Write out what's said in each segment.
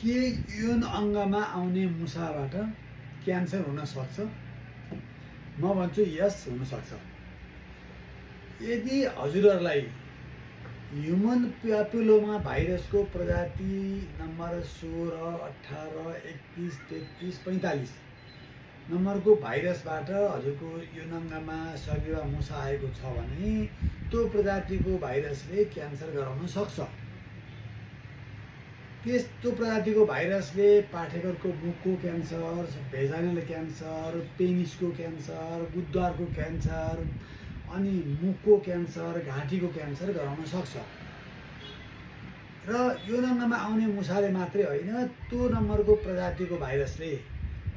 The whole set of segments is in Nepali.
के यौन अङ्गमा आउने मुसाबाट क्यान्सर हुन सक्छ? म भन्छु यस, हुन सक्छ। यदि हजुरहरूलाई ह्युमन प्यापिलोमा भाइरसको प्रजाति नम्बर 16, 18, 31, 33, 45 नम्बरको भाइरसबाट हजुरको यौन अङ्गमा शरीरमा मुसा आएको छ भने त्यो प्रजातिको भाइरसले क्यान्सर गराउन सक्छ। त्यो प्रजातिको भाइरसले पाठेघरको मुखको cancer, vaginal cancer, पेनिसको cancer, गुद्दारको cancer, अनि मुखको क्यान्सर, घाँटीको क्यान्सर गराउन सक्छ। र यौन अङ्गमा आउने मुसाले मात्रै होइन, त्यो नम्बरको प्रजातिको भाइरसले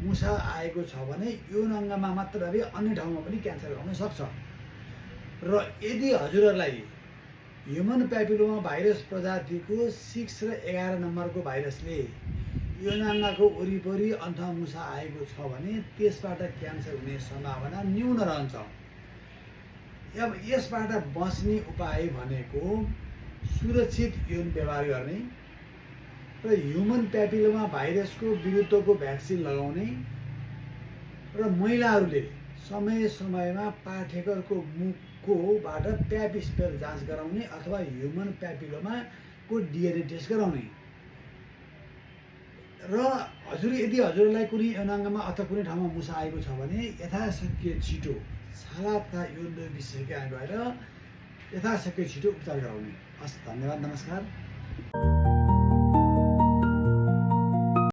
मुसा आएको छ भने यौन अङ्गमा मात्र नभई अन्य ठाउँमा पनि क्यान्सर गराउन सक्छ। र यदि हजुरहरूलाई ह्युमन प्यापिलोमा भाइरस प्रजातिको 6 र 11 नम्बरको भाइरसले यौन अङ्गको वरिपरि अथवा मुसा आएको छ भने त्यसबाट क्यान्सर हुने सम्भावना न्यून रहन्छ। अब यसबाट बच्ने उपाय भनेको सुरक्षित यौन व्यवहार गर्ने र ह्युमन प्यापिलोमा भाइरसको विरुद्धको भ्याक्सिन लगाउने र महिलाहरूले समय समयमा पाठेघरको मुखकोबाट प्याप स्मेयर जाँच गराउने अथवा ह्युमन प्यापिलोमाको डिएनए टेस्ट गराउने। र यदि हजुरलाई कुनै यौन अङ्गमा अथवा कुनै ठाउँमा मुसा आएको छ भने यथाशक्य छिटो छाला तथा यौन विशेषज्ञ गएर यथाशक्य छिटो उपचार गराउने। हस्, धन्यवाद, नमस्कार।